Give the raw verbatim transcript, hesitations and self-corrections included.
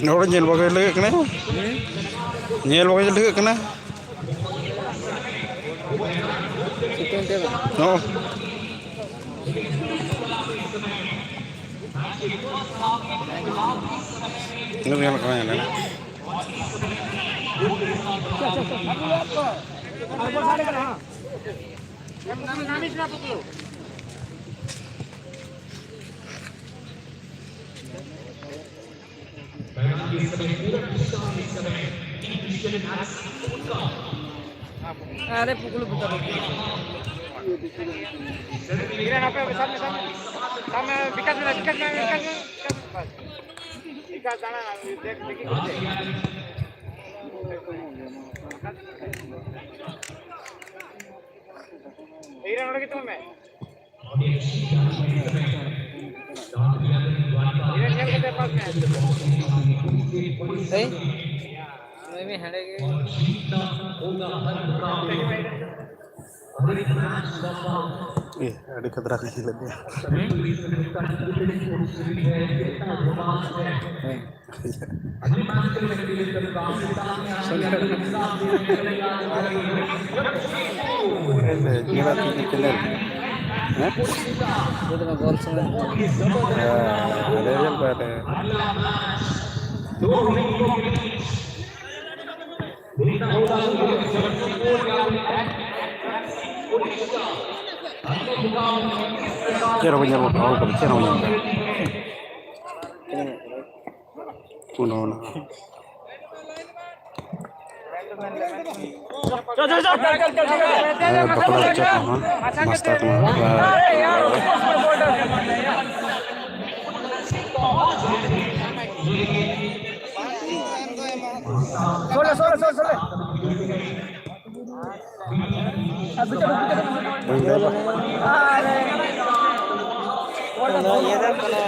ᱦᱚᱲ ᱧᱮᱞ ᱵᱟᱜᱮ ᱞᱟᱹᱜᱤᱫ ᱠᱟᱱᱟ᱾ ᱧᱮᱞ ᱵᱟᱜᱮ ᱞᱟᱹᱜᱤᱫ ᱠᱟᱱᱟ᱾ ᱥᱤᱛᱩᱝ ᱛᱮ ᱵᱟᱝ᱾ ᱦᱚᱸ᱾ ᱧᱮᱞ ᱠᱟᱱᱟ, ᱧᱮᱞ ᱠᱟᱱᱟ᱾ अरे पुकलू पुकलू। इधर यहाँ पे सामने, सामने। सामने विकास में, विकास में, विकास में, विकास में। बस। विकास जाना, देख, देखिए। इधर नोड़े कितने में? ᱥᱮᱭ? ᱱᱩᱭ ᱢᱤᱫ ᱦᱮᱸᱫᱮ ᱜᱮ᱾ ᱮ, ᱟᱹᱰᱤ ᱠᱷᱟᱛᱨᱟ ᱠᱚ ᱧᱮᱞᱮᱫ ᱜᱮᱭᱟ᱾ ᱦᱮᱸ᱾ ᱧᱮᱞᱟᱜ ᱠᱟᱱᱟ ᱪᱮᱱᱮᱞ᱾ ᱦᱮᱸ? ᱵᱚᱞ ᱥᱚᱢᱚᱭ᱾ ᱦᱮᱸ, ᱟᱞᱮ ᱧᱮᱞ ᱠᱚᱣᱟ ᱞᱮ᱾ ᱪᱮᱫ ᱦᱚᱸ ᱵᱟᱹᱧ ᱧᱟᱢ ᱠᱟᱫᱟ, ᱚᱞ ᱠᱟᱫᱟ, ᱪᱮᱫ ᱦᱚᱸ ᱵᱟᱹᱧ ᱧᱟᱢ ᱠᱟᱫᱟ᱾ ᱚᱱᱟ, ᱚᱱᱟ᱾ ᱦᱮᱸ, ᱵᱟᱯᱞᱟ ᱦᱚᱪᱚ ᱠᱚᱦᱚᱸ, ᱢᱟᱥᱴᱟᱨ ᱠᱚᱦᱚᱸ᱾ ᱥᱚᱞᱮ, ᱥᱚᱞᱮ, ᱥᱚᱞᱮ, ᱥᱚᱞᱮ᱾ ᱵᱟᱹᱧ ᱞᱟᱹᱭ ᱫᱟ᱾ ᱠᱳᱱᱳ ᱤᱭᱟᱹ ᱫᱚ ᱠᱳᱱᱳ